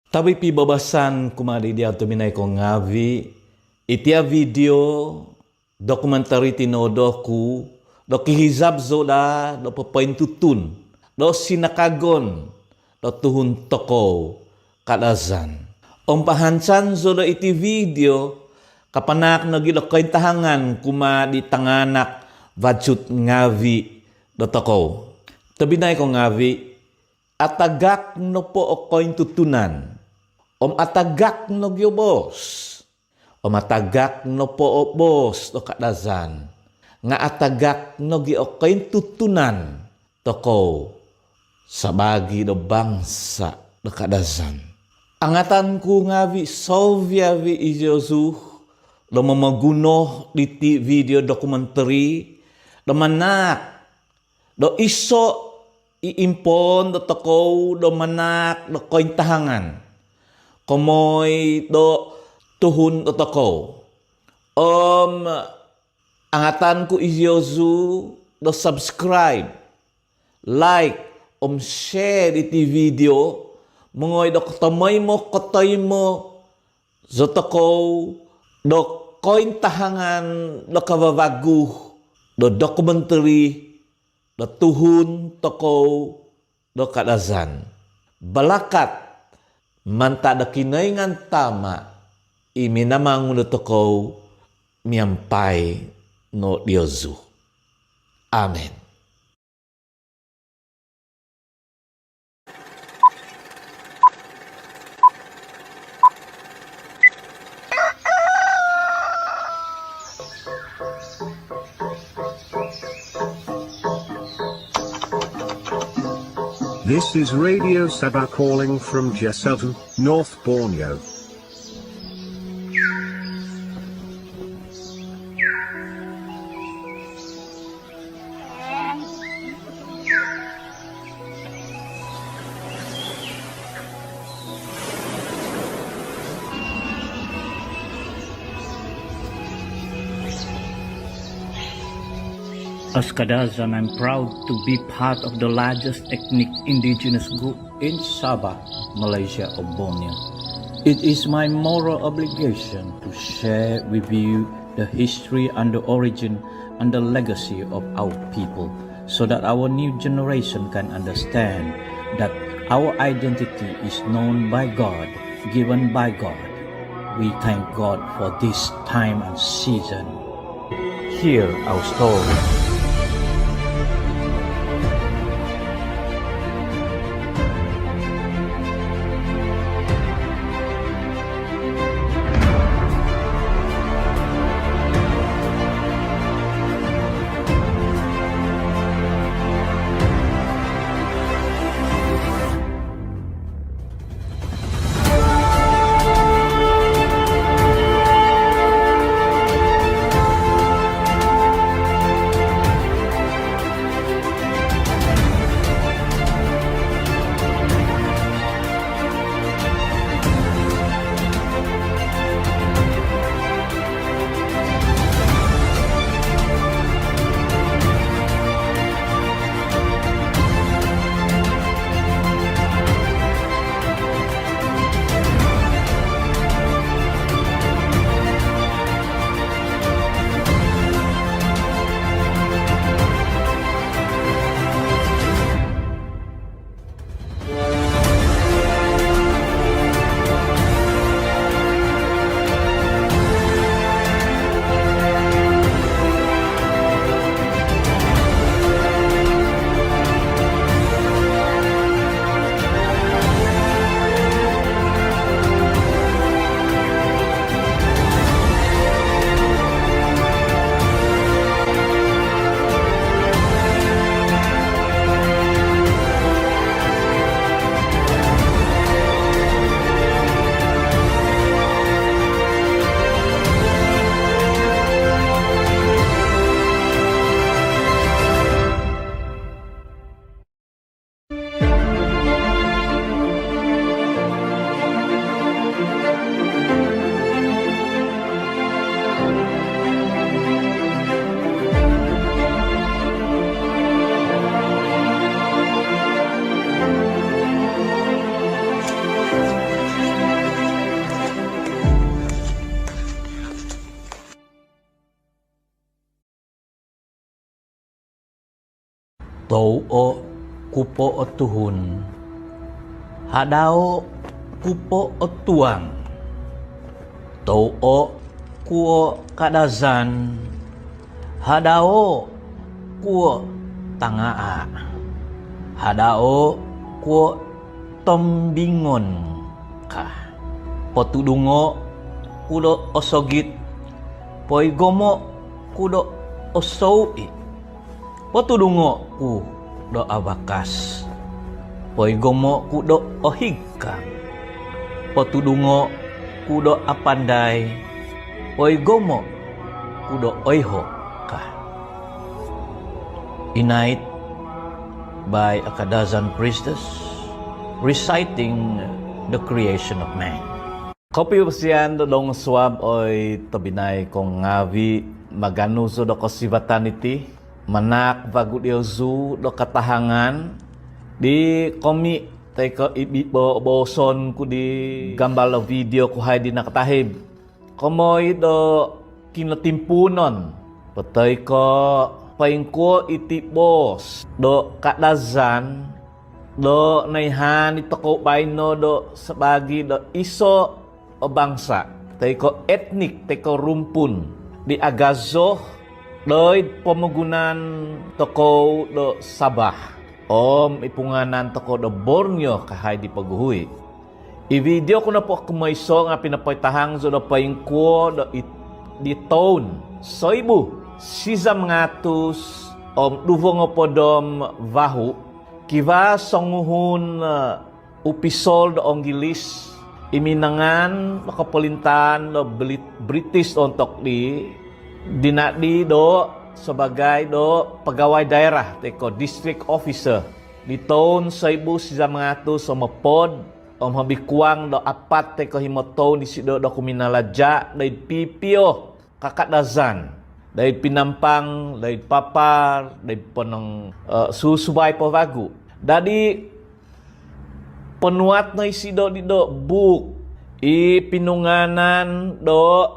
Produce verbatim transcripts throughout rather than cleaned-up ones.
Tabi pibabasan kumaa di diau tobpinai ko ngaavi', iti o video dokumentari tinoodo ku do kihizab zou daa do popointutun do sinakagon do tuhun tokou Kadazan. Om pahansan zou do iti video, kapanahak nogi' do kointahangan kumaa di tangaanak vagut ngaavi' do tokou. Tobpinai ko ngaavi', atagak nopo o kointutunan om atagak nogi' o boos. Om atagak nopo o boos do Kadazan nga' atagak nogi' o kointutunan tokou sabaagi do bansa' do Kadazan. Angatan ku ngaavi' soviavi' iziozu do momoguno diti video dokumentari do manahak do iso' i impoon do tokou do manahak do kointahangan komoi do tuhun do tokou. Om angatan ku iziozu do subscribe, like om share diti video, mongoi do kotoimo-kotoimo zo tokou do kointahangan do kavavagu do dokumentari do tuhun tokou do Kadazan. Balakat mantad do Kinoingan Tama' i minamangun do tokou miampai no diozu. Amen. This is Radio Sabah calling from Jesselton, North Borneo. As Kadazan, I'm proud to be part of the largest ethnic indigenous group in Sabah, Malaysia, or Borneo. It is my moral obligation to share with you the history and the origin and the legacy of our people, so that our new generation can understand that our identity is known by God, given by God. We thank God for this time and season. Hear our story. Tou'o ku po o tuhun, hadao' ku po o tuang. Tou'o ku o Kadazan, hadao' ku o tangaa', hadao' ku o tombingon ka. Potudungo' ku do osogit, poigomo' ku do osou'i. Potudungo' ku do abakas, poigomo' ku do ohigkang. Potudungo' ku do apandai, poigomo' ku do oiho' ka. Inait by a Kadazan priestess reciting the creation of man. Kopivosian do dongosuab oi tobpinai ko ngaavi', maganu zou do kosivatan iti, manaak vagu diozu do katahangan di komi' toi ko' i bibo-, booson ku di gambal do video ku hai di nakatahib. Komoi do kinotimpuunon, po toi ko' poingkuo iti boos do Kadazan do noihaan di tokou baino do sabaagi do iso' o bangsa', toi ko' etnik, toi ko' rumpun di agazo doid pomogunan tokou do Sabah om i pungaanan tokou do Borneo ka hai di poguhui. I video ku nopo kumoiso nga' pinopointahang zou do poingkuo do i-, di toun soibu sizam ngaatus om duvo ngopod om vahu', kivaa songuhun, eh, upisol do Onggilis i minangan do kopolintaan do Brit-, British ontok di, dinadi do sabaagi do pagawai daerah toi ko' district officer di toun soibu sizam ngaatus om opod, om hobi kuang do apat toi ko' himo toun disido do kuminalaja' doid pipio Kakadazan doid Pinampang, doid Papar, doid ponong, eh, susuvai po vagu. Dadi' ponuat no isido di do buuk i pinungaanan do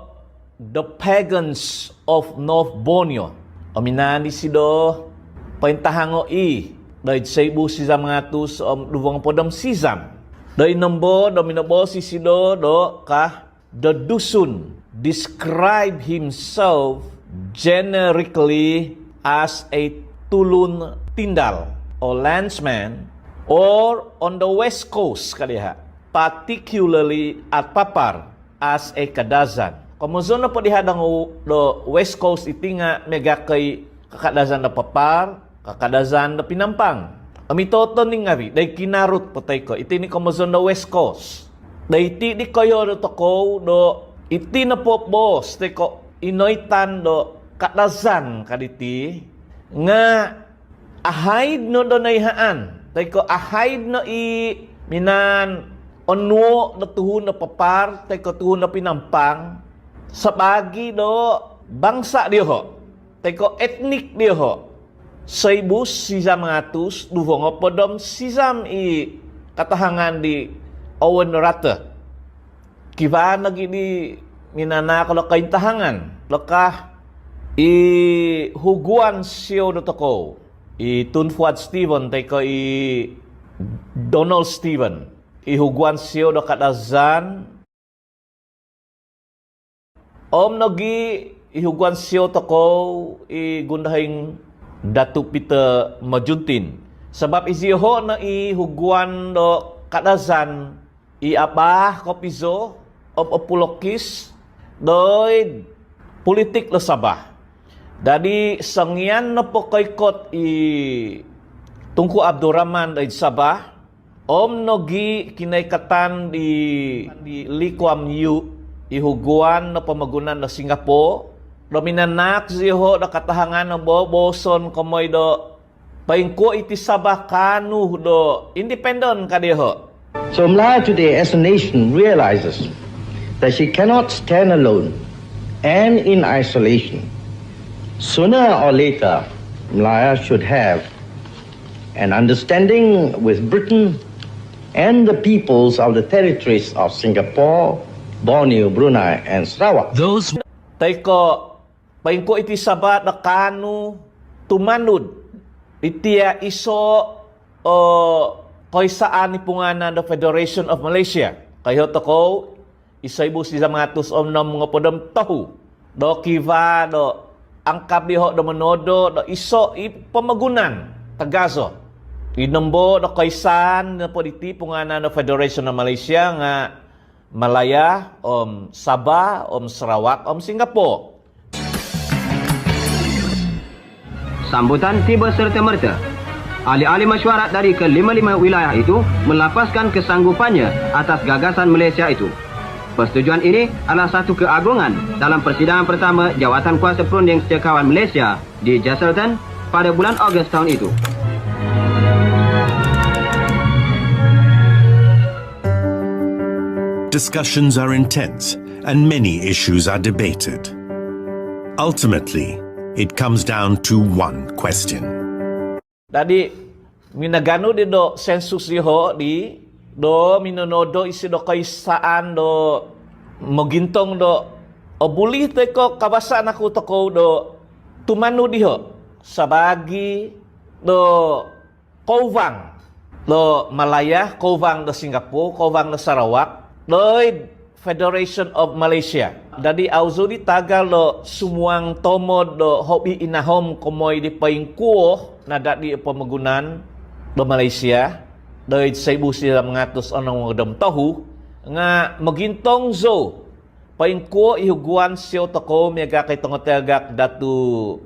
The Pagans of North Borneo. Om minaan disido pointahango' i doid soibu sizam ngaatus om duvo ngopod om sizam. Doid nombo do minoboos isido do ka, The Dusun describe himself generically as a tulun tindal or landsman, or on the west coast ka diha', particularly at Papar, as a Kadazan. Komozon nopo diha' do west coast iti nga' miaga ko' i Kakadazan do Papar, Kakadazan do Pinampang. Om i totoning ngaavi' doid Kinarut po toi ko' iti ni komozon do west coast. Doiti di koiho do tokou do iti nopo boos toi ko' inoitan do Kadazan ka diti nga' ahaid no do noihaan toi ko' ahaid no i minaan onuo' do tuhun do Papar toi ko' tuhun do Pinampang sabaagi do bangsa' dioho' toi ko' etnik dioho'. Soibu sizam ngaatus duvo ngopod om sizam i katahangan di Owen Rutter. Kivaa nogi' di minanahak do kointahangan do ka, i Huguan Siou do tokou, i Tun Fuad Stephens toi ko' i Donald Stephens, i Huguan Siou do Kadazan, om nogi' i Huguan Siou tokou i Gundohing Datuk Peter Mojuntin. Sabap izioho' no i Huguan do Kadazan i abaah kopizo om opulokis doid pulitik do Sabah. Dadi' songian nopo koikot i Tunku Abdul Rahman doid Sabah om nogi' kinoikatan di, di Lee Kuan Yew, i Huguan do pomogunan do Singapore, do minanahak zioho' do katahangan o bo-, booson komoi do poingkuo iti Sabah kaanu do independent ka dioho'. So Malaya today as a nation realizes that she cannot stand alone and in isolation. Sooner or later, Malaya should have an understanding with Britain and the peoples of the territories of Singapore, Borneo, Brunei, and Sarawak. Those Toi ko' poingkuo iti Sabah do kaanu tumanud Iti iso o koisaan i pungaanan do Federation of Malaysia. Koiho tokou, iso ibu sizam nahatus om onom ngopod om tohu. Do kivaa do angkab diho do monodo do iso i pomogunan tagazo. I nombo do koisaan nopo diti pungaanan do Federation of Malaysia nga Malaya, om Sabah, om Sarawak, om Singapura. Sambutan tiba serta-merta. Ahli-ahli mesyuarat dari kelima-lima wilayah itu melafazkan kesanggupannya atas gagasan Malaysia itu. Persetujuan ini adalah satu keagungan dalam persidangan pertama Jawatankuasa Perunding Setiakawan Malaysia di Jesselton pada bulan Ogos tahun itu. Discussions are intense and many issues are debated. Ultimately, it comes down to one question. Dadi, minaganu di do sensus diho di do minonodo isi do koisaan do mogintong do obuli toi ko kavasa naku tokou do tumanud diho sabaagi do kouvang do Malaya, kouvang do Singapura, kouvang do Sarawak, doid Federation of Malaysia. Dadi au zou di tagal do sumuang tomod do hobi inahom komoi di poingkuo nadadi pomogunan do Malaysia doid soibu sizam nahatus onom ngopod om tohu nga mogintong zou poingkuo i huguan siou tokou miaga ko i tongo tagak Datu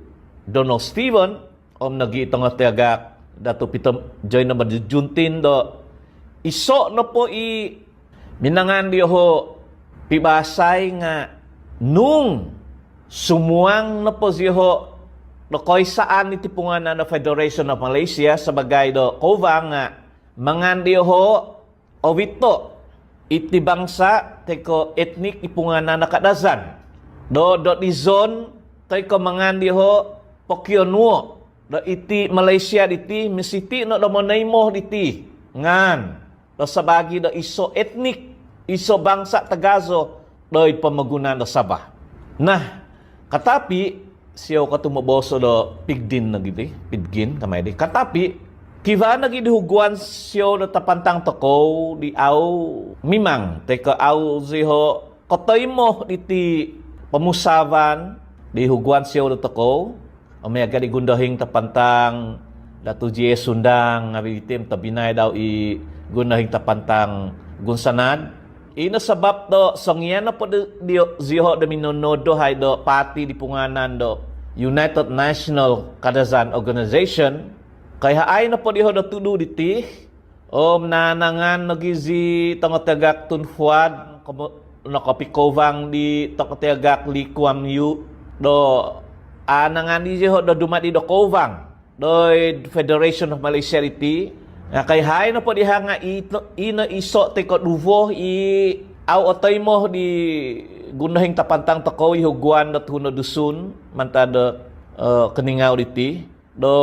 Donald Stephens om nogi i tongo tagak Datu Peter Join Number Juntin do iso nopo i minangan dioho pibasai nga nung sumuang nopo zioho do koisaan iti pungaanan do Federation of Malaysia sabaagi do kouvang nga mangan dioho ovito iti bangsa toi ko etnik i pungaanan do Kadazan. Do, do dizon toi ko mangan dioho pokionuo do iti Malaysia diti misiti no do monoimo diti ngaan do sabaagi do iso etnik, iso bangsa tagazo doid pomogunan do Sabah. Nah, katapi siou ko tumoboso do pidgin nogi di, pidgin kamai di. Katapi kivaa nogi di huguan siou do tapantang tokou di au mimang toi ko au zioho kotoimo diti pomusaavan di huguan siou do tokou. Om miaga di Gundohing Tapantang Datu J S Sundang ngavi diti om tobinai dau i Gundohing Tapantang Gunsanad. Ino sabab do songian nopo do zioho do minonodo hai do parti di pungaanan do United National Kadazan Organization. Koihaai nopo dioho do tudu diti om naanangan nogi zi tongo tagak Tun Fuad nokopikouvang di tongo tagak Lee Kuan Yew do aanangan di zioho do dumadi do kouvang doid Federation of Malaysia diti. Nga koihaai nopo diho nga ino iso toi ko duvo i au otoimo di Gundohing Tapantang tokou i huguan do tuhun do Dusun mantad do Keningau diti do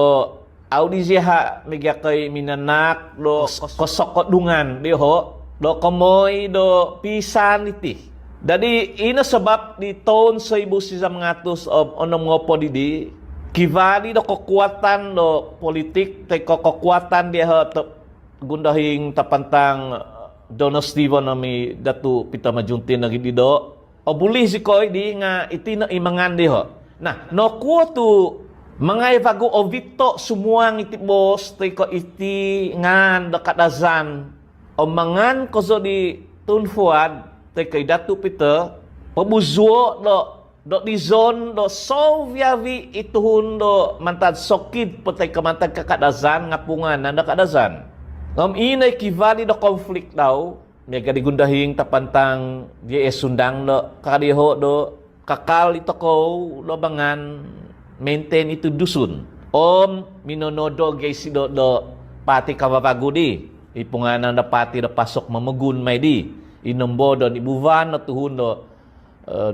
au di zioho miaga ko i minanahak do kosokodungan dioho do komoi do pisaan diti. Dadi ino sabab di toun soibu sizam nahatus om onom ngopod di kivaa di do kokuatan do politik toi ko kokuatan dioho Gundohing Tapantang Donald Stephens om i Datu Peter Mojuntin nogi di do obuli zikoi di nga iti no i mangan dioho. Nah, nokuo tu mangai vagu ovito sumuang iti boos toi ko iti ngaan do Kadazan om mangan kozo di Tun Fuad toi ko i Datu Peter pobuzuo do do dizon do soviavi i tuhun do mantad sokid po toi ko mantad kakadazan nga pungaanan do Kadazan. Om ino i kivaa di do konflik dau miaga di Gundohing Tapantang J S Sundang do ka dioho do kakal i tokou do mangan maintain itu Dusun. Om minonodo gia isido do parti kavavagu di i pungaanan do parti do Pasok Momogun mai di i nombo do nibuvan do tuhun do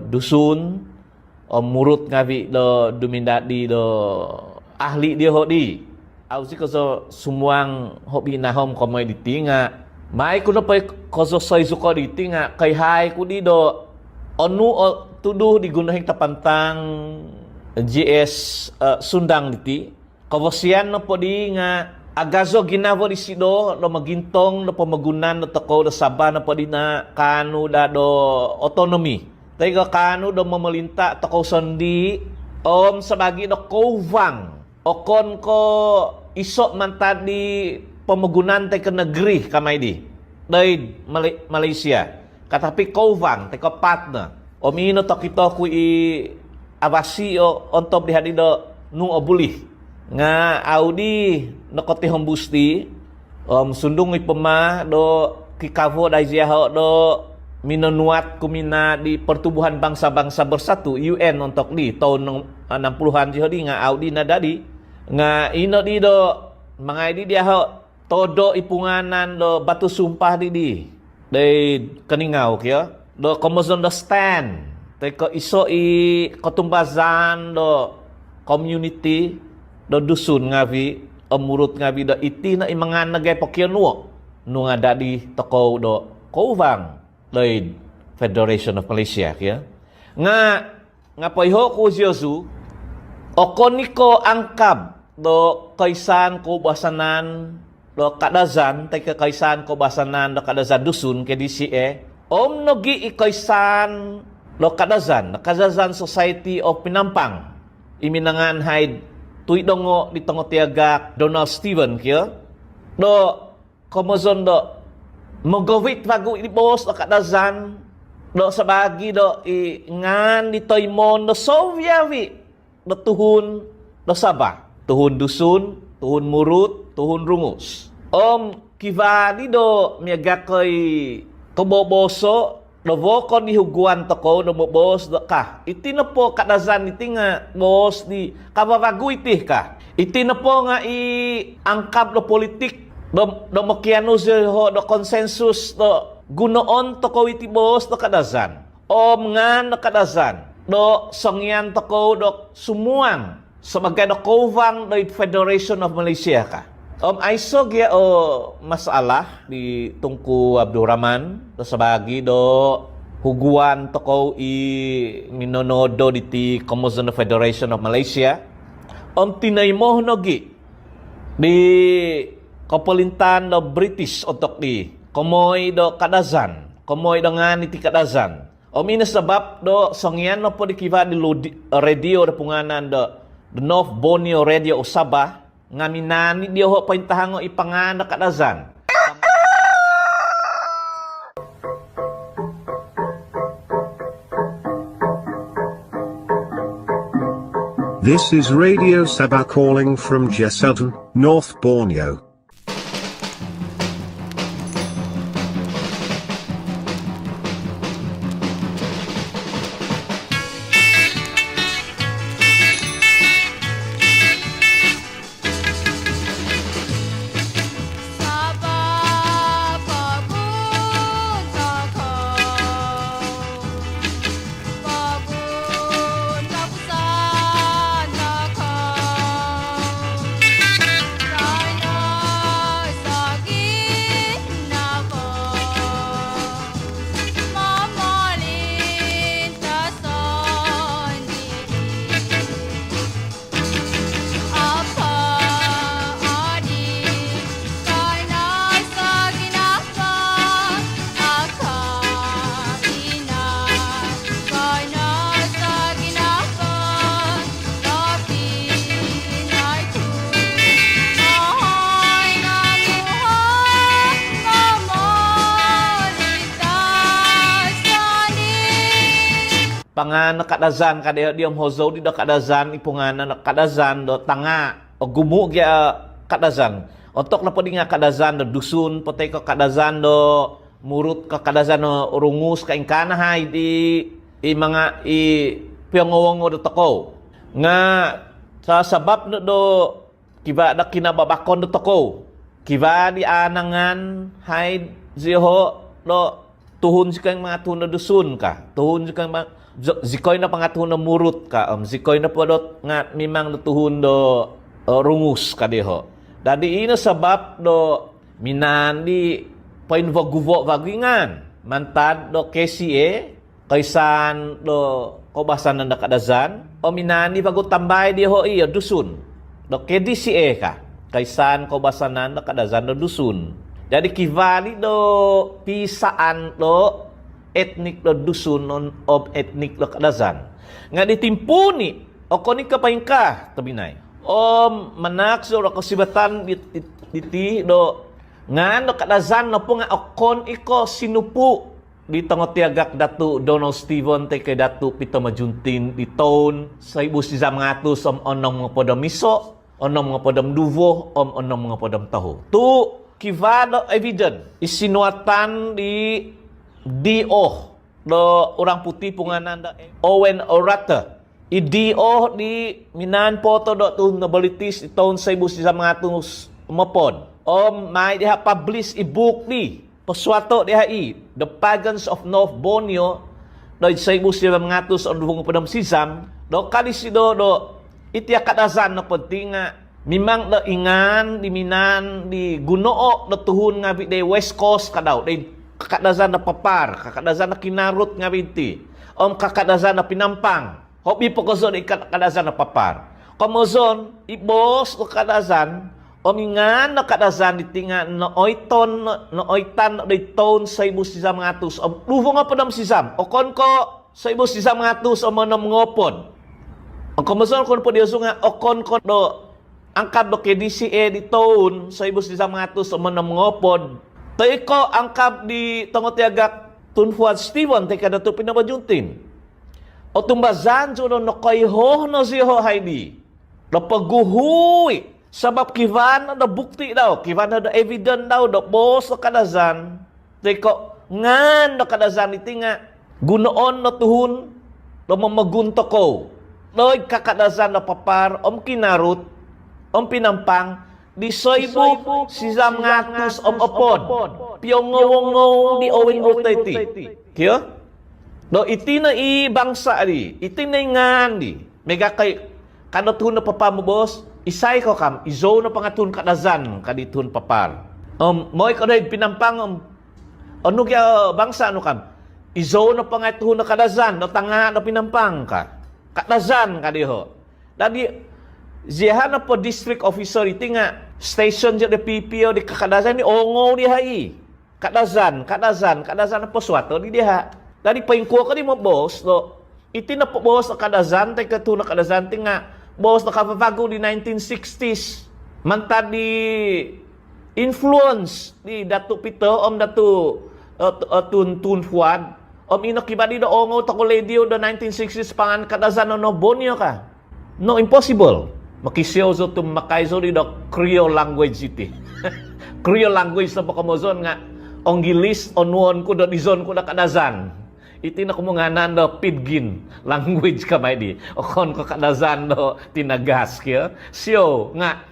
Dusun om Murut ngavi do dumindadi do ahli dioho di. Au zi kozo sumuang hobi inahom komoi diti nga mai ku nopo i kozo soizuko diti nga koihaai ku di do onu o tudu di Gundohing Tapantang J S Sundang diti Kavasian nopo di nga agazo ginavo disido do mogintong do pomogunan do tokou do Sabah nopo di nga kaanu daa do otonomi. Toi ko kaanu do momolinta tokou sondii om sabaagi do kouvang. Okon ko iso mantad di pomogunan toi ko negeri kamai di doid Malay- Malaysia. Katapi kouvang toi ko partner. Om ino tokito ku i avasi o ontob di hadi do nung obuli. Nga au di nokotihombus di om sundung i poma do kikavo dai ziaho do minonuat kuminaa di Pertubuhan Bangsa-Bangsa Bersatu, U N, ontok di toun enam puluhan ziaho di nga au di nadadi. Nga ino di do mangai di diaho todo i pungaanan do batu sumpah di di. Dei keningau kio do komozon do stand toi ko iso i kotumbazaan do komuniti do Dusun ngavi om Murut ngavi do iti no i mangan nagai pokionuo nung adadi tokou do kouvang doid Federation of Malaysia kio. Nga nga poiho ku ziozu, okon i ko angkab do Koisaan Koubasanan do Kadazan toi ko Koisaan Koubasanan do Kadazan Dusun, K D C A, om nogi i Koisaan do Kadazan, Kadazan Society of Penampang, i minangan haid tuidongo di tongotiagak Donald Stephens kio do komozon do mogovit vagu i boos do Kadazan do sabaagi do i ngaan di toimoon do soviavi do tuhun do Sabah, tuhun Dusun, tuhun Murut, tuhun Rungus. Om kivaa di do miaga ko i koboboso do vokon di huguan tokou do moboos do ka, iti nopo Kadazan iti nga boos di kavavagu iti ka. Iti nopo nga i angkab do politik do, do mokianu zioho do konsensus do gunoon tokou iti boos do Kadazan om ngaan do Kadazan do songian tokou do sumuang sabaagi do kouvang doid Federation of Malaysia ka. Om aiso gia o masalah di Tunku Abdul Rahman do sabaagi do huguan tokou i minonodo diti komozon do Federation of Malaysia. Om tinoimo nogi di kopolintaan do British ontok di komoi do Kadazan, komoi do ngaan iti Kadazan. Om ino sabab do songian nopo di kivaa di ludi- radio do pungaanan do The North Borneo Radio o Sabah nga minaan i dioho pointahango i pangaan do Kadazan. This is Radio Sabah calling from Jesselton, North Borneo. Pangaan do Kadazan ka dioho di om hozou di do Kadazan i pungaanan do Kadazan do Tangaa. Ogumu gia Kadazan. Ontok nopo di nga Kadazan do Dusun po toi ko Kadazan do Murut ko Kadazan do Rungus ka ingkaa no haid i manga i piongo-ongo do tokou. Nga sa- sabab no do kivaa do kinababakon do tokou. Kivaa di aanangan haid zioho do tuhun zikoi manga tuhun do Dusun ka. Tuhun zikoi ma- zi- zikoi nopo nga tuhun do Murut ka. Om zikoi nopo do nga mimang do tuhun do, eh, Rungus ka dioho. Dadi ino sabab do minaan di poinvoguvo vagu i ngaan mantad do K C A, Koisaan do Koubasanan do Kadazan, om minaan di vagu tambai dioho i o Dusun. do K D C A ka, Koisaan Koubasanan do Kadazan do Dusun. Jadi kivaa di do pisaan do etnik do Dusun om etnik do Kadazan. Nga di timpuuni, okon i ko poingkaa tobpinai. Om manahak zou do kosivatan di, di, diti do ngaan do Kadazan nopo nga okon i ko sinupu di tongotiagak Datuk Donald Stephens toi ko Datuk Peter Mojuntin di toun soibu sizam ngaatus om onom ngopod om iso, onom ngopod om duvo om onom ngopod om tohu. Tu kivaa do evidence i sinuatan di D O do orang putih pungaanan do Owen Rutter. I D O di minaan po do tuhun do British di toun soibu sizam ngaatus om opod. Om mai diho publish i buuk di posuato diho i The Pagans of North Borneo do soibu sizam ngaatus om duvo ngopod om sizam, do ka disido do iti Kadazan nopo diti nga mimang do ngaan di minaan di gunoo do tuhun ngaavi di West Coast ka dau, di kakadazan do Papar, kakadazan do Kinarut ngaavi diti, om kakadazan do Pinampang. Hobi po kozo di kakadazan do Papar. Komozon, i boos do Kadazan om i ngaan do Kadazan diti nga nooitan, nooitan di toun soibu sizam ngaatus om duvo ngopod om sizam. Okon ko soibu sizam ngaatus om onom ngopod. Komozon okon po diozu nga okon ko do angkab do K D C A di toun soibu sizam ngaatus om onom ngopod toi ko angkab di tongotiagak Tun Fuad Stephens toi ko Datuk Peter Mojuntin. Otumbazaan zou do nokoiho no zioho haidi do poguhu i, sabab kivaa no do bukti dau, kivaa no do evidence dau do boos do Kadazan toi ko ngaan do Kadazan diti nga gunoon do tuhun do momogun tokou doid kakadazan do Papar om Kinarut om Pinampang di soibu sizam ngaatus om opod. Piongou-ongou di Owen Rutter iti, kio? Do iti no i bangsa di, iti no i ngaan di. Miaga ko i, ka do tuhun do Papar moboos, isai ko kam? Izou nopo nga tuhun Kadazan, ka di tuhun Papar. Om moi ko doid Pinampang om, onu gia bangsa nu kam? Izou nopo nga tuhun do Kadazan do Tangaa do Pinampang, ka. Kadazan, ka dioho. Dadi zioho nopo district officer diti nga station zioho di P P O di kakadazan di, ongou diho i. Kadazan, Kadazan, Kadazan, posuato di diho. Dadi poingkuo ko di moboos do iti nopo boos do Kadazan toi ko tuhun do Kadazan ti nga boos do kavavagu di nineteen sixties. Mantad di influence di Datuk Peter om Datuk, eh, tu-, eh, Tun, Tun Fuad. Om ino kivaa di do ongou tokou ledio do nineteen sixties pangaan Kadazan do North Borneo ka. No, impossible. Mokisio zou tu mamakai zou di do Creole language iti. Creole language nopo komozon nga Onggilis onuon ku do dizon ku do Kadazan. Iti no kumunganan do Pidgin language ka mai di. Okon ko Kadazan do tinagas, kio. Sio nga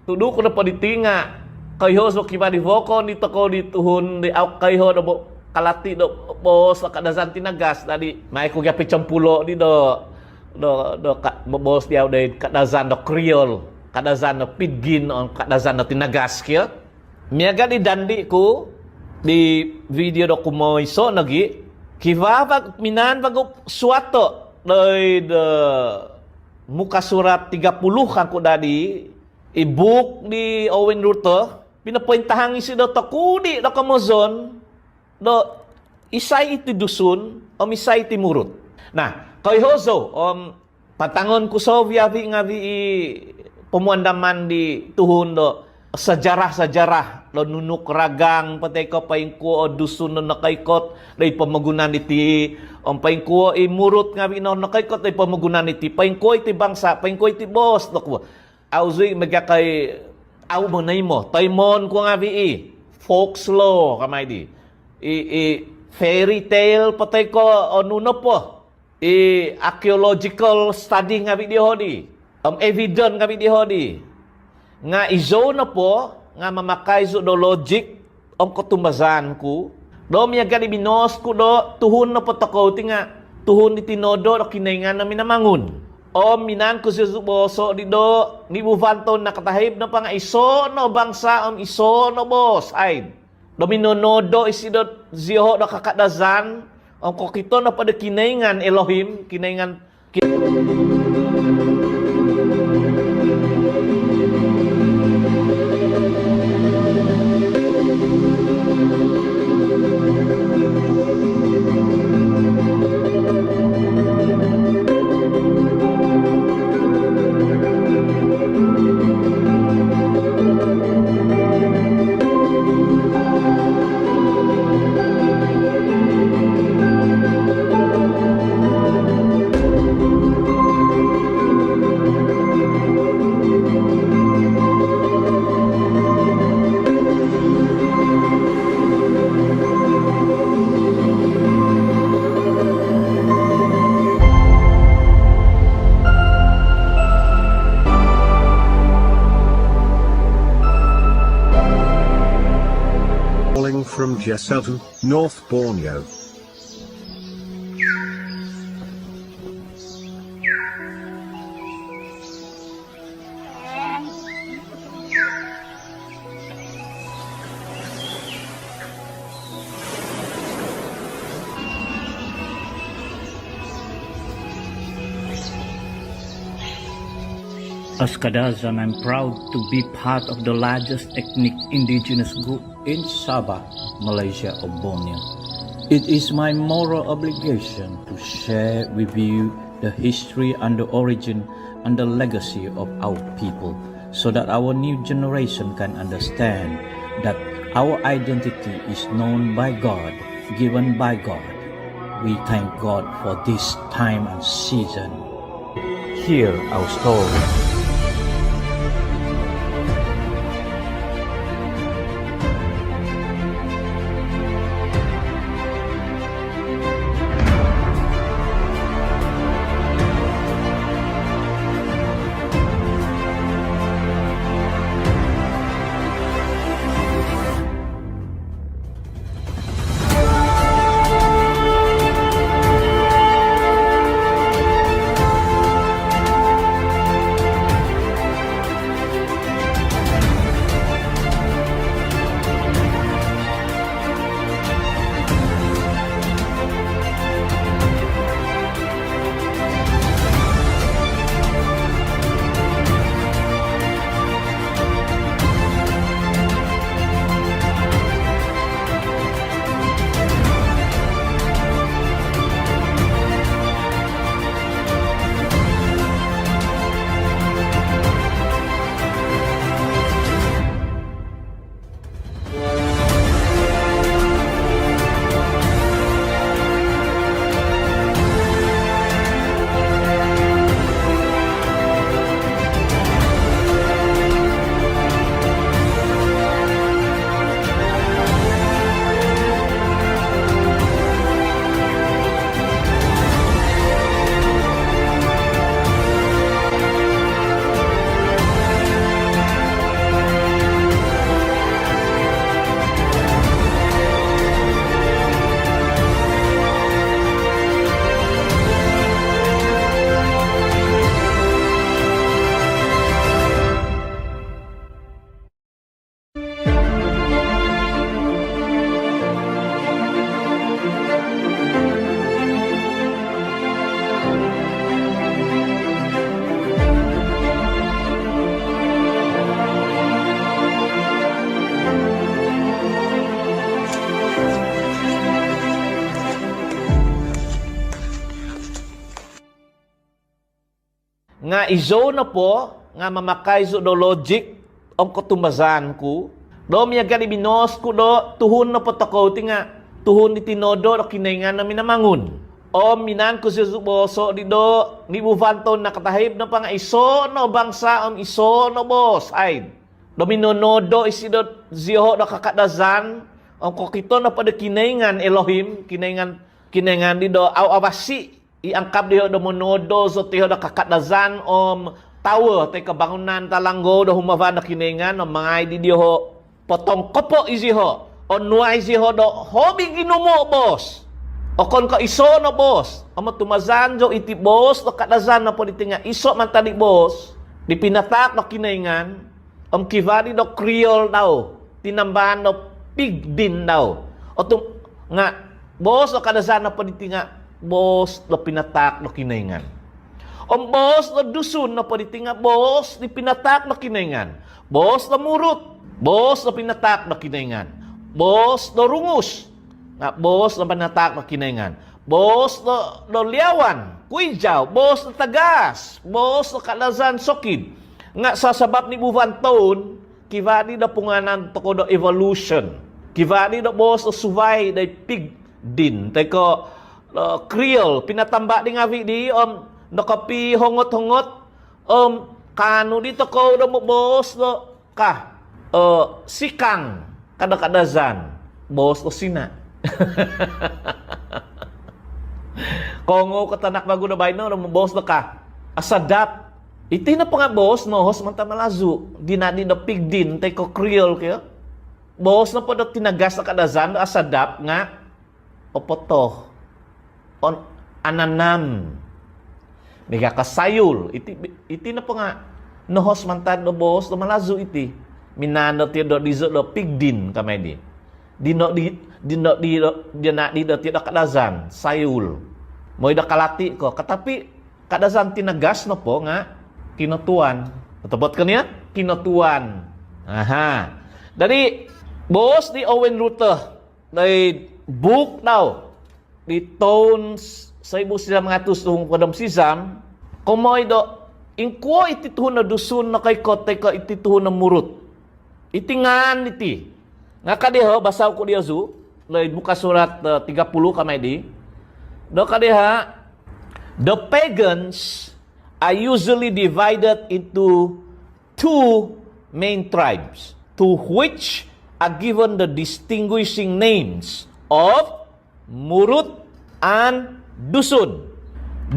tudu ku nopo diti nga koiho zou kivaa di vokon di tokou di tuhun di au koiho do bo-, kalati do boos do Kadazan tinagas. Dadi mai ku gia picompulo di do, do, do ka-, boos diau doid Kadazan do Creole, Kadazan do Pidgin om Kadazan do tinagas, kio. Miaga di dandi ku di video do kumoiso nogi, kivaa vagu, minaan vagu suato doid, eh, muka surat tiga puluh kangku dadi, i buuk di Owen Rutter, pinopointahang isido tokudi do komozon do isai iti Dusun om isai iti Murut. Nah, koiho zou om patangon ku soviavi ngaavi i pomuandaman di tuhun do sejarah-sejarah do nunu karagang po toi ko poingkuo o Dusun do nokoikot doid pomogunan diti, om poingkuo i Murut ngaavi no nokoikot doid pomogunan diti, poingkuo iti bangsa, poingkuo iti boos do kuo. Au zou i miaga ko i au monoimo, toimoon ku ngaavi i folklore ka mai di. I, i fairy tale po toi ko onu nopo i archaeological study ngaavi dioho di, om evidence ngaavi dioho di. Nga izou nopo nga mamakai zou do logic om kotumbazaan ku do miaga di binoos ku do tuhun nopo tokou ti nga tuhun di tinodo do Kinoingan do Minamangun. Om minaan ku ziozu booso di do nibuvan toun nakatahib nopo nga iso no bangsa om iso no boos haid. Do minonodo isido zioho do kakadazan om kokito nopo do Kinoingan Elohim, Kinoingan ki-, Calling from Jesselton, North Borneo. As Kadazan, I'm proud to be part of the largest ethnic indigenous group in Sabah, Malaysia, or Borneo. It is my moral obligation to share with you the history and the origin and the legacy of our people, so that our new generation can understand that our identity is known by God, given by God. We thank God for this time and season. Hear our story. Nga izou nopo nga mamakai zou do logik om kotumbazaan ku do miaga di binoos ku do tuhun nopo tokou ti nga tuhun di tinodo do Kinoingan o Minamangun. Om minaan ku ziozu booso di do nibuvan toun nakatahib nopo nga iso no bangsa om iso no boos, aid. Do minonodo isido zioho do Kakadazan om kokito nopo do Kinoingan Elohim, Kinoingan, Kinoingan di do au avasi i angkab dioho do monodo zo tioho do Kakadazan om tower toi ko bangunan talanggou do humavan do Kinoingan om mangai di dioho potongkopo izioho, onuai zioho do hobi ginumu boos. Okon ko iso no boos. Om otumbazaan zou iti boos do Kadazan nopo diti nga iso mantad di boos di pinataak do Kinoingan, om kivaa di do Kriol dau, tinambaan do Pidgin dau. Otu nga boos do Kadazan nopo diti nga boos do pinataak do Kinoingan. Om boos do Dusun nopo diti nga boos di pinataak do Kinoingan. Boos do Murut, boos do pinataak do Kinoingan. Boos do Rungus nga boos do pinataak do Kinoingan. Boos do, do Liawan, Kuijau, boos do Tagaas, boos do Kadazan Sokid. Nga sasabap di buvan toun, kivaa di do pungaanan tokou do evolution. Kivaa di do boos do suvai do Pig Din, toi ko, eh, Kriol, pinatamba di ngavi di, om nokopihongot-hongot, om kaanu di tokou do moboos do ka, eh, sikang, ka do Kadazan, boos do Sina. Kongou ko tanak vagu do baino do moboos do ka. Asadap. Iti nopo nga boos nohoos mantad Malazu. Dinadi do Pig Din, toi ko Kriol kio. Boos nopo do tinagas do Kadazan do asadap nga opotoh. On, ananam. Miaga ka sayul. Iti, iti nopo nga nohoos mantad do boos do Malazu iti. Minaan do tio do dizo do Pig Din kamai di. Dino di, dino di, dinadi do tio do Kadazan, sayul. Mooi do kalati ko. Katapi Kadazan tinagas nopo nga kinotuan. Otopot ko nia? Kinotuan. Aha. Dadi, boos di Owen Rutter, di buuk dau di toun seribu sembilan ratus tujuh puluh enam sizam, komooi do ingkuo iti tuhun do Dusun nokoikot toi ko iti tuhun do Murut. Iti ngaan iti. Nga ka diho, basao ku diozu, di muka surat, eh, tiga puluh kamai di. Do ka diho, the pagans are usually divided into two main tribes, to which are given the distinguishing names of Murut and Dusun.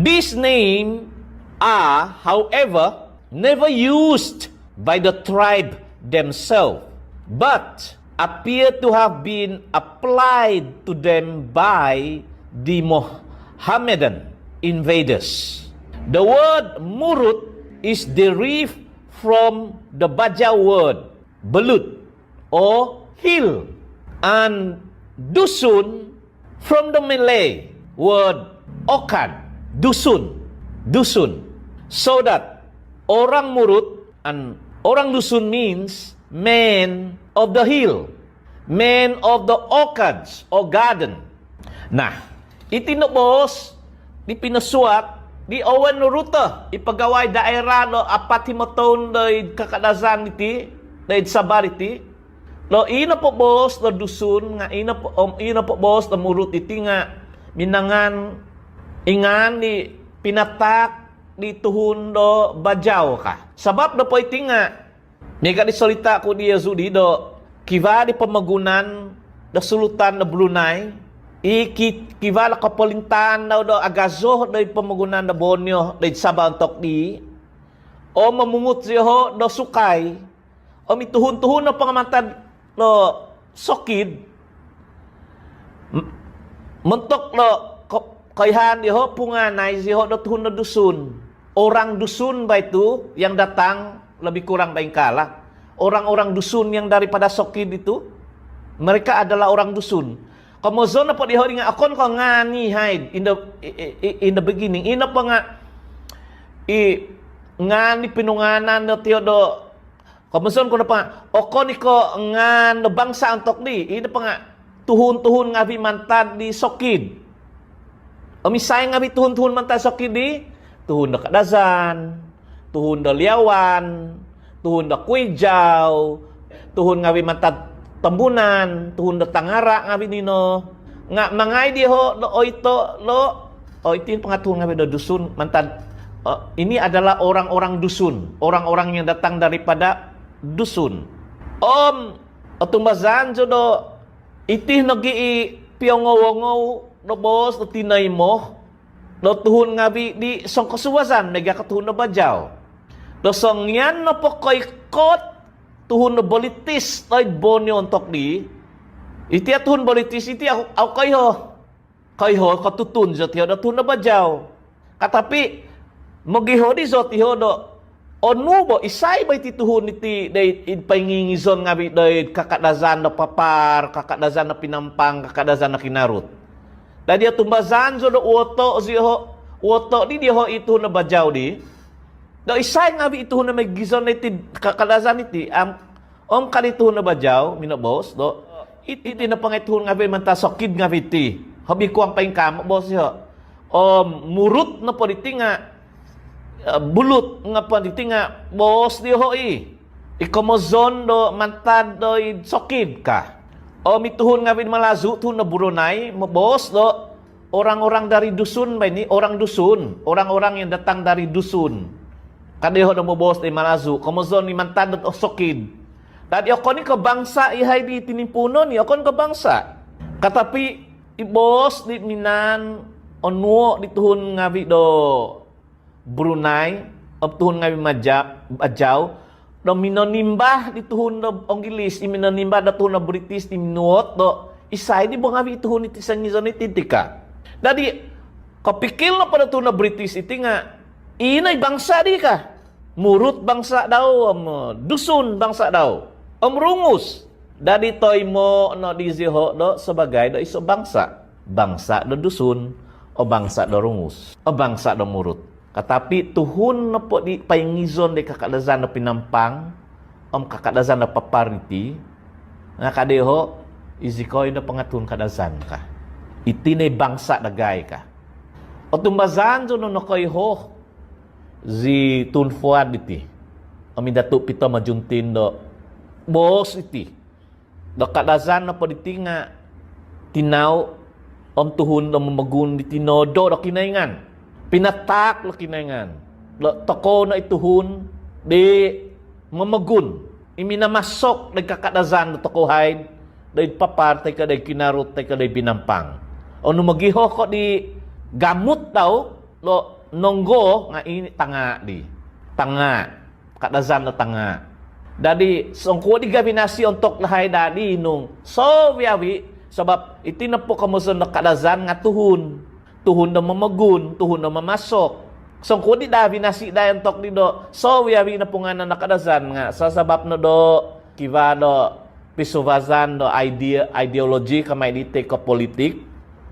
These names are, however, never used by the tribe themselves, but appear to have been applied to them by the Mohammedan invaders. The word Murut is derived from the Bajau word belut, or hill, and Dusun from the Malay word okan, dusun, dusun, so that orang Murut and orang Dusun means man of the hill, man of the orchards or garden. Nah, iti no boos di pinosuat di Owen Rutter, i pegawai daerah do apat himo toun doid Kakadazan diti, doid Sabah diti. Do i nopo boos do Dusun nga i nopo, om i nopo boos do Murut diti nga minangan, ingaan di pinataak di tuhun do Bajau ka. Sabab nopo iti nga miaga di solita ku diozu di do kivaa di pomogunan do Sulutan do Brunei, i ki-, kivaa do kopolintaan dau do agazo doid pomogunan do Borneo doid Sabah ontok di, om momungut zioho do sukai, om i tuhun-tuhun nopo nga mantad do sokid, M-, montok do ko-, koihaan dioho, pungaanai zioho do tuhun do Dusun. Orang Dusun bah itu yang datang, lebih kurang bah ingkaa lah. Orang-orang Dusun yang daripada sokid itu, mereka adalah orang Dusun. Komozon nopo dioho di nga okon ko ngaan i haid in the, i-, i-, i-, in the beginning. I nopo nga i ngaan i pinungaanan do tio do Komozon ku nopo nga, okon i ko ngaan do bangsa ontok di, i nopo nga tuhun-tuhun ngavi mantad di sokid. Om isai ngavi tuhun-tuhun mantad sokid di, tuhun do Kadazan, tuhun do Liawan, tuhun do Kuijau, tuhun ngavi mantad Tambunan, tuhun do Tangara ngavi dino. Nga mangai dioho do oito do, oh, iti nopo nga tuhun ngavi do Dusun mantad, eh, ini adalah orang-orang Dusun, orang-orang yang datang daripada Dusun. Om otumbazaan zou do iti nogi i piongou-ongou do boos do tinoimo do tuhun ngavi di songkosuvazan miaga ko tuhun do Bajau. Do songian nopo koikot tuhun do British doid Borneo ontok di, iti a tuhun British iti au, au koiho. Koiho, kotutun zioho do tuhun do Bajau. Katapi mogiho di zioho do onu bo, isai bo iti tuhun iti doid id poingingizon ngavi doid Kakadazan do Papar, Kakadazan do Penampang, Kakadazan do Kinarut. Dadi otumbazaan zou do uoto zioho, Uoto' di diho' i tuhun do Bajau di do isai ngavi' i tuhun do mogizon do iti Kadazan iti. Om ka di tuhun do Bajau minoboos do iti nopo nga i tuhun ngavi' mantad sokid ngavi' iti, hobi kuang poingkaa moboos diho'. Om Murut nopo diti nga, Bulut nopo diti nga boos diho' i, i komozon do mantad do id sokid ka. Om i tuhun ngavi' Malazu, tuhun do Brunei, moboos do orang-orang dari dusun ba ini, orang dusun, orang-orang yang datang dari dusun. Ka diho' do moboos di Malazu, komozon i mantad do sokid. Dadi okon i ko bangsa i hai di tinimpuunon i, okon ko bangsa. Katapi i boos di minaan onuo' di tuhun ngavi' do Brunei, om tuhun ngavi' Maja-, Bajau, do minonimba di tuhun do Onggilis, i minonimba do tuhun do British, di minuot do isai di bo ngavi' i tuhun iti songizon iti ti ka. Dadi kopikil nopo do tuhun do British iti nga ino i bangsa di ka. Murut bangsa dau, om Dusun bangsa dau, om Rungus. Dadi toimo' no di ziho' do sabagai do iso bangsa. Bangsa do Dusun, o bangsa do Rungus, o bangsa do Murut. Katapi tuhun nopo di poingizon di Kakadazan do Pinampang om Kakadazan do Papar iti nga ka diho', izikoi nopo nga tuhun Kadazan ka. Iti no i bangsa dagai ka. Otumbazaan zou no nokoiho zi Tun Fuad iti om i Datuk Peter Mojuntin do boos iti do Kadazan nopo diti nga tinau om tuhun do momogun di tinodo do Kinoingan, pinataak do Kinoingan do tokou no i tuhun di momogun i minamasok do Kakadazan do tokou haid do id Papar toi ko do id Kinarut toi ko do id Pinampang. Onu mogiho ko di gamut dau do nonggo nga i Tangaa di. Tangaa. Kadazan do Tangaa. Dadi songkuo di gavinasi ontok dahai dadi nung soviavi, sabab iti nopo komozon do Kadazan nga tuhun. Tuhun do momogun, tuhun do mamasok. Songkuo di gavinasi dai ontok di do soviavi no pungaanan do Kadazan nga sasabab no do kivaa do pisuvazan do idea, ideologi kamai di toi ko politik.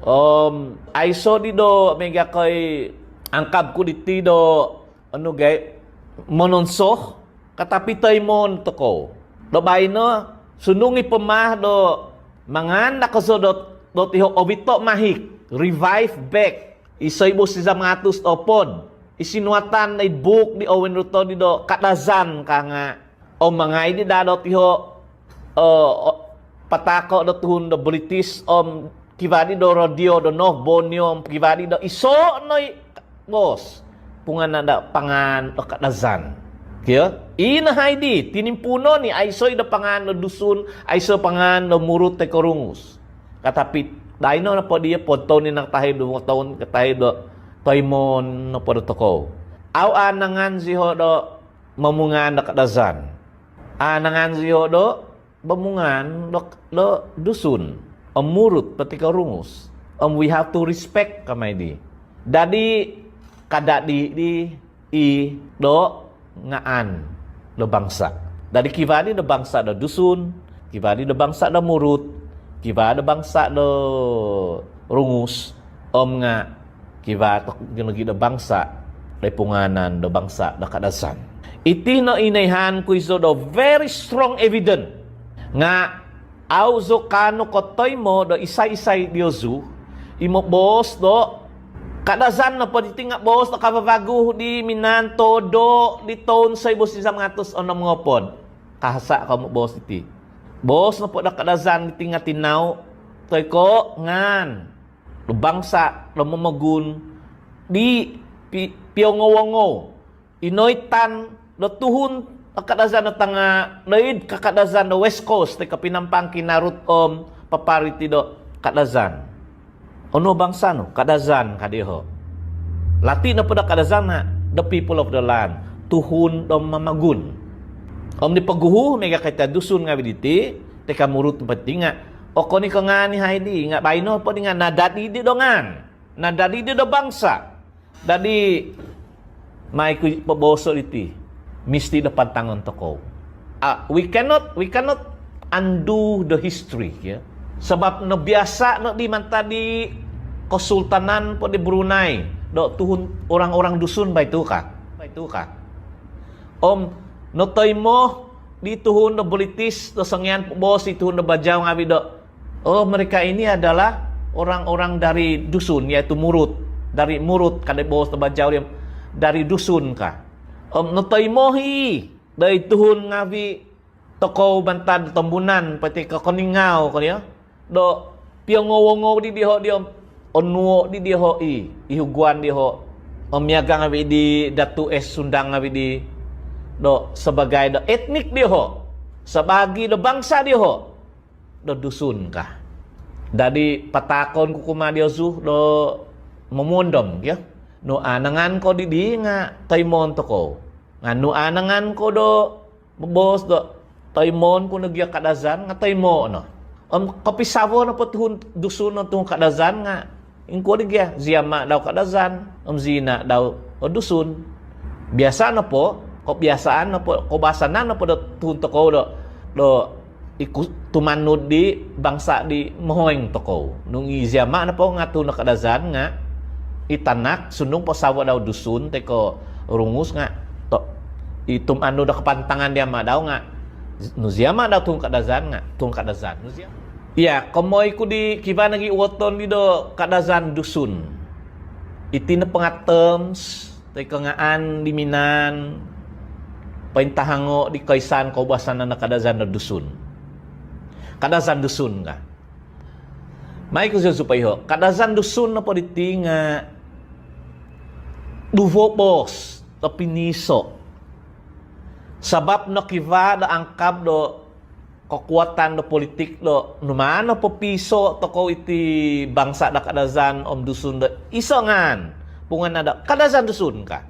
Om aiso di do miaga koi angkab ku diti do onu gai mononsoh, katapi toimoon tokou do baino sundung i pemaah do mangaan do kozo do, do tiho ovito mahik, revive back i soibu sizam nahatus do opod, i sinuatan id buuk di Owen Rutoh di do Kadazan ka nga om mangai di daa do tiho, eh, o, pataako do tuhun do British om kivaa di do radio do North Borneo om kivaa di do iso no i boos pungaanan do pangaan do Kadazan. Kio? Ino hai di tinimpuunon i, aiso i do pangaan do Dusun, aiso pangaan do Murut toi ko Rungus. Katapi daino nopo di opod toun i nakatahib, duvo toun katahib do toimoon nopo do tokou. Au anangan ziho do momungaan do Kadazan. Anangan ziho do momungaan do, do Dusun om Murut toi ko Rungus. Om we have to respect kamai di. Dadi kada di, di i do ngaan do bangsa. Dadi kivaa di do bangsa do Dusun, kivaa di do bangsa do Murut, kivaa do bangsa do Rungus. Om nga kivaa tokou nogi do bangsa do pungaanan do bangsa do Kadazan. Iti no i noihaan ku izo do very strong evidence nga au zou kaanu kotoimo do isai-isai diozu i moboos do Kadazan nopo diti nga boos do kavavagu di minaan todo di toun soibu sizam nahatus onom ngoopod. Kahasa kou moboos diti. Boos nopo do Kadazan diti nga tinau toi ko ngaan do bangsa do momogun di pi-, piongou-ongou i noitan do tuhun Kakadazan do Tangaa do id Kakadazan do West Coast toi ko Pinampang, Kinarut om Papar iti do Kadazan. Onu bangsa nu? Kadazan ka diho. Lati nopo do Kadazan nga the people of the land, tuhun do momogun. Om di poguhu miaga koi ta Dusun ngavi diti toi ko Murut nopo diti nga okon i ko ngaan i hai di nga baino po di nga nadadi di do ngaan, nadadi di do bangsa. Dadi mai ku poboos diti, misti do pantangon tokou. Ah, we cannot, we cannot undo the history, ya. Sabab nobiasa no di mantad di Kesultanan po di Brunei, do tuhun orang-orang Dusun bai tu ka. Bai tu ka. Om notoimo di tuhun do British do songian boos di tuhun do Bajau ngavi do, "Oh, mereka ini adalah orang-orang dari Dusun, yaitu Murut. Dari Murut," ka di boos do Bajau dia, "dari Dusun," ka. Om notoimo i doid tuhun ngavi tokou mantad Tambunan, pati ko Keningau ko dia. Do piongou-ongou di diho dia, onuo di diho i, i huguan diho. Om miaga ngavi di Datuk S Sundang ngavi di, do sebagai do etnik diho, sabagi do bangsa diho do Dusun ka. Dadi patakon ku kumaa diozu do momondom kio. Nu anangan ko di di nga toimoon tokou. Nga nu anangan ko do moboos do toimoon ku no gia Kadazan nga toimo no. Om kopisavo nopo tuhun Dusun om tuhun Kadazan nga ingkuo di gia, zi ama dau Kadazan om zi ina dau o Dusun. Biasa nopo, kebiasaan nopo, koubasanan nopo do tuhun tokou do, do iku tumanud di bangsa di mohoing tokou. Nung i zi ama nopo nga tuhun do Kadazan nga i tanak sundung po savo dau Dusun toi ko Rungus nga to, i tumanud do kapantangan di ama dau nga nu zi ama dau tuhun Kadazan nga tuhun Kadazan. Nu zi ama. Iya, komoi ku di kiva nogi uoton di do Kadazan Dusun. Iti nopo nga terms toi ko ngaan di minaan pointahango di koisaan koubasanan do Kadazan do Dusun. Kadazan Dusun ka. Mai ku ziozu poiho. Kadazan Dusun nopo diti nga duvo boos do piniso. Sabab no kiva do angkab do kekuatan do politik do numaan nopo piso tokou iti bangsa do Kadazan om Dusun do iso ngaan. Punganan do Kadazan Dusun ka.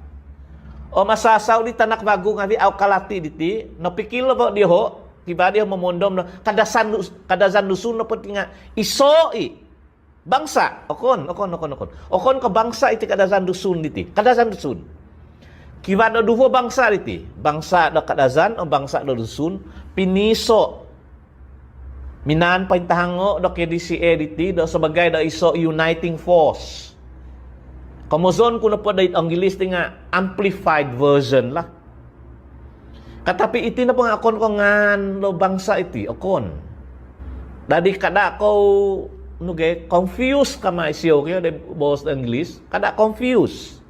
Om asasau di tanak vagu ngavi au kalati diti, nopikil nopo diho, kiva diho momondom no, Kadazan Dus-, Kadazan Dusun nopo ti nga iso i bangsa, okon, okon, okon, okon. Okon ko bangsa iti Kadazan Dusun diti. Kadazan Dusun. Kiva do duvo bangsa diti. Bangsa do Kadazan om bangsa do Dusun piniso. Minaan pointahango do K D C A diti do sebagai do iso uniting force. Komozon ku nopo doid Onggilis ti nga amplified version lah. Katapi iti nopo nga okon ko ngaan do bangsa iti, okon. Dadi kada kou, nu gia, confuse kama isio kio di boos do Onggilis, kada confuse.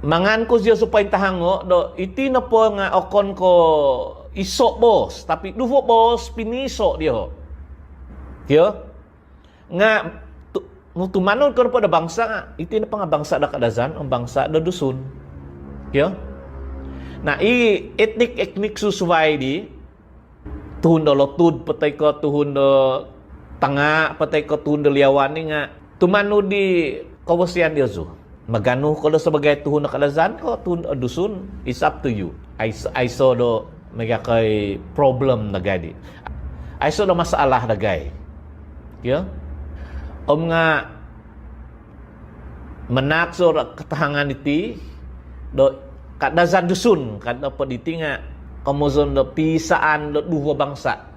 Mangan ku ziozu pointahango do iti nopo nga okon ko iso boos, tapi duvo boos piniso diho. Kio? Nga tu-, nu tumanud ko nopo do bangsa nga, iti nopo nga bangsa do Kadazan om bangsa do Dusun. Kio? Na, i etnik-etnik susuvai di, tuhun do Lotud po toi ko tuhun do Tanga po toi ko tuhun do Liawan ni nga tumanud di kavasian diozu. Maganu ko do sebagai tuhun do Kadazan ko tuhun do Dusun, it's up to you. Ais-, aiso do miaga kai problem dagai di. Aiso do masalah dagai. Kio? Om nga manahak zou do katahangan diti do Kadazan Dusun, kada po diti nga komozon do pisaan do duvo bangsa.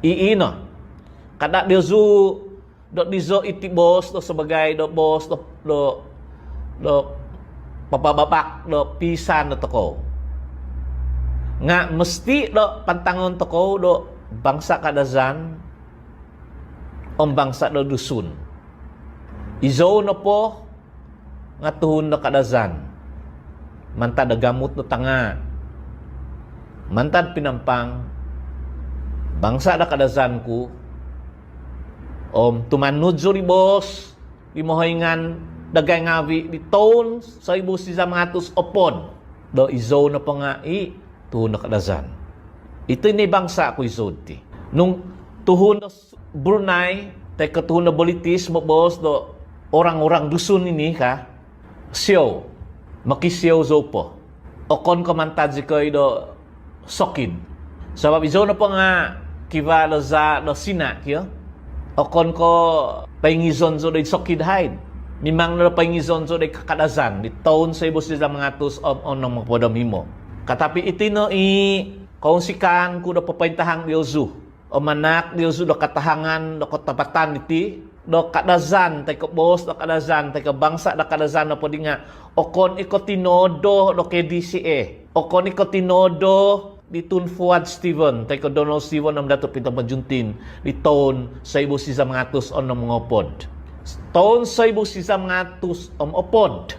I ino. Kada diozu do dizo iti boos do sebagai do boos do, do, do papababak do pisaan do tokou. Nga mesti do pantangon tokou do bangsa Kadazan om bangsa do Dusun. Izou nopo nga tuhun do Kadazan. Mantad do gamut do Tanga. Mantad Pinampang. Bangsa do Kadazan ku. Om tumanud zou di boos di mohoingan dagai ngavi di toun saibu sizam nahatus opod do izou nopo nga i tuhun do Kadazan. Iti ni bangsa ku izou ti. Nung tuhun do Brunei toi ko tuhun do British moboos do orang-orang Dusun ini ka, siou, mokisiou zou po. Okon ko mantad zikoi do sokid. Sabab izou nopo nga kiva do zaa do Sina kio. Okon ko poingizon zou do sokid haid. Mimang no do poingizon zou do Kadazan di toun saibu sizam nahatus om onom opod om himo. Katapi iti no i kounsikaan ku do popointahang diozu. Om manahak diozu do katahangan do katapatan diti do Kadazan, toi ko boos do Kadazan, toi ko bangsa do Kadazan nopo di nga okon i ko tinoodo do K D C A. Okon i ko tinoodo di Tun Fuad Stephens, toi ko Donald Stephens om Datuk Peter Mojuntin di toun soibu sizam nahatus onom ngopod. Toun soibu sizam nahatus om opod.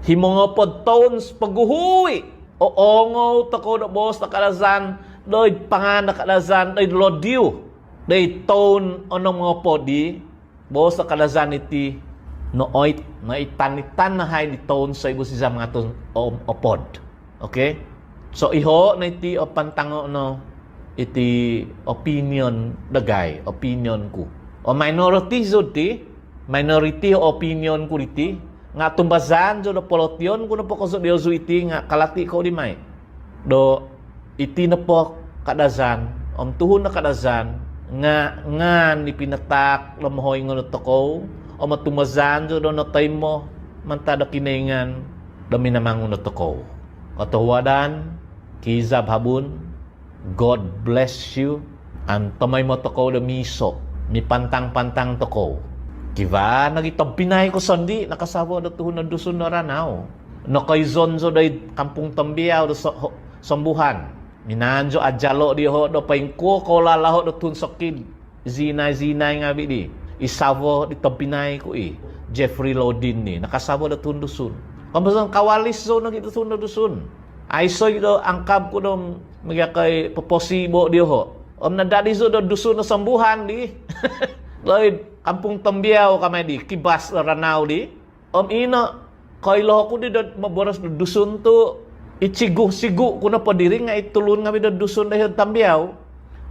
Himo ngopod toun poguhu i, oongou tokou do boos do Kadazan, doid pangaan do Kadazan, doid lodiu. Doid toun onom ngopod di, boos do Kadazan iti, nooit, noitan-itan no hai di toun soibu sizam nahatus om opod. Okay? So, iho no iti o pantango no, iti opinion dagai, opinion ku. O minority zou ti, minority o opinion ku diti, nga tumbazaan zou do polotion ku nopo kozo diozu iti, nga kalati kou di mai. Do iti nopo Kadazan om tuhun do Kadazan nga ngaan di pinataak do mohoingon do tokou om otumbazaan zou do notoimo mantad do Kinoingan do minamangun do tokou. Kotohuadan, kizab habun, God bless you, om tomoimo tokou do miiso, mipantang-pantang tokou. Kivaa nogi tobpinai ku sondii nakasavo do tuhun do Dusun do Ranau. Nokoizon zou doid Kampung Tombiau do so-, ho-, Sombuhan. Minaan zou ajalo dioho do poingkuo koulalaho do tuhun sokid. Zinai-zinai ngavi di. I savo di tobpinai ku i, Jeffrey Lodin di, nakasavo do tuhun Dusun. Komozon kawalis zou nogi do tuhun do Dusun. Aiso i do angkab ku do miaga koi poposibo dioho. Om nadadi zou do Dusun do Sombuhan di. Doid Kampung Tombiau kamai di, kibas do Ranau di. Om ino, koilo oku di do moboros do Dusun tu, i cigu-cigu ku nopo diri nga i tulun ngavi do Dusun do hilo'd Tombiau.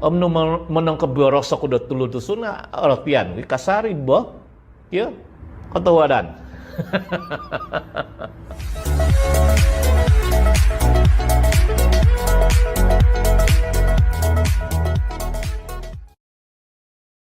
Om nung mo-, monongkoboros oku do tulun Dusun nga orotian ku i kasari bo. Kio? Kotohuadan.